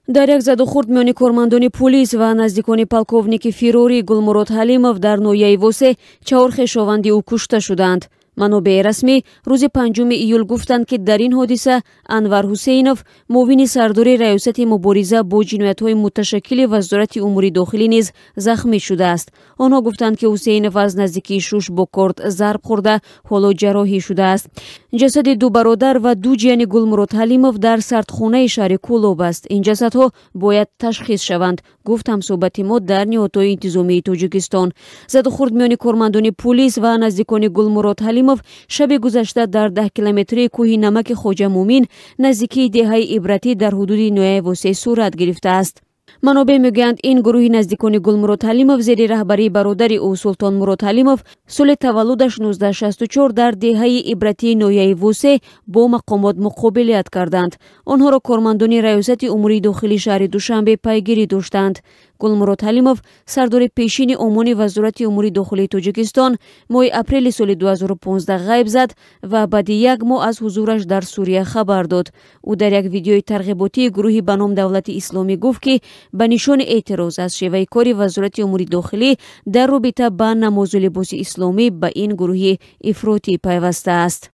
Дар як задухӯрд миёни кормандони пулис ва наздикони полковники фирорӣ Гулмурод Ҳалимов дар ноҳияи Восе чаҳор хешованди ӯ кушта шуданд. Манобеи расмӣ рӯзи 5 июл гуфтанд, ки дар ин ҳодиса Анвар Ҳусейнов, муовини сардори Раёсати мубориза бо ҷиноятҳои муташаккили Вазорати умури дохилӣ, низ захмӣ шудааст. Онҳо гуфтанд, ки Ҳусейнов аз наздикии Шуш бо корд зарб хӯрда, ҳоло ҷарроҳӣ шудааст. Ҷасади ду бародар ва ду ҷияни Гулмурод Ҳалимов дар сардхонаи шаҳри Кӯлоб аст. Ин ҷасадҳо бояд ташхис шаванд, гуфт ҳамсӯҳбати мо дар ниҳодҳои интизомии Тоҷикистон. Задухӯрд миёни кормандони пулис ва наздикони Гулмурод Ҳалимов шаби гузашта дар 10 километрии кӯҳи намаки Хоҷа Мумин, наздикии деҳаи Ибратӣ дар ҳудуди ноҳияи Восе сурат гирифтааст. Манобеъ мегӯянд, ин гурӯҳи наздикони Гулмурод Ҳалимов зери раҳбарии бародари ӯ Султонмурод Ҳалимов, соли таваллудаш 1964, дар деҳаи Ибратии ноҳияи Восе бо мақомот муқобилият карданд. Онҳоро кормандони Раёсати умури дохилии шаҳри Душанбе пайгирӣ доштанд. Гулмурод Ҳалимов, сардори пешини ОМОНи Вазорати умури дохилии Тоҷикистон, моҳи апрели соли 2015 ғайб зад ва баъди як моҳ аз ҳузураш дар Сурия хабар дод. Ӯ дар як видеои тарғиботии гурӯҳи ба ном Давлати Исломӣ гуфт, ки ба нишони эътироз аз шеваи кори Вазорати умури дохилӣ дар робита ба намозу либоси исломӣ ба ин гурӯҳи ифротӣ пайвастааст.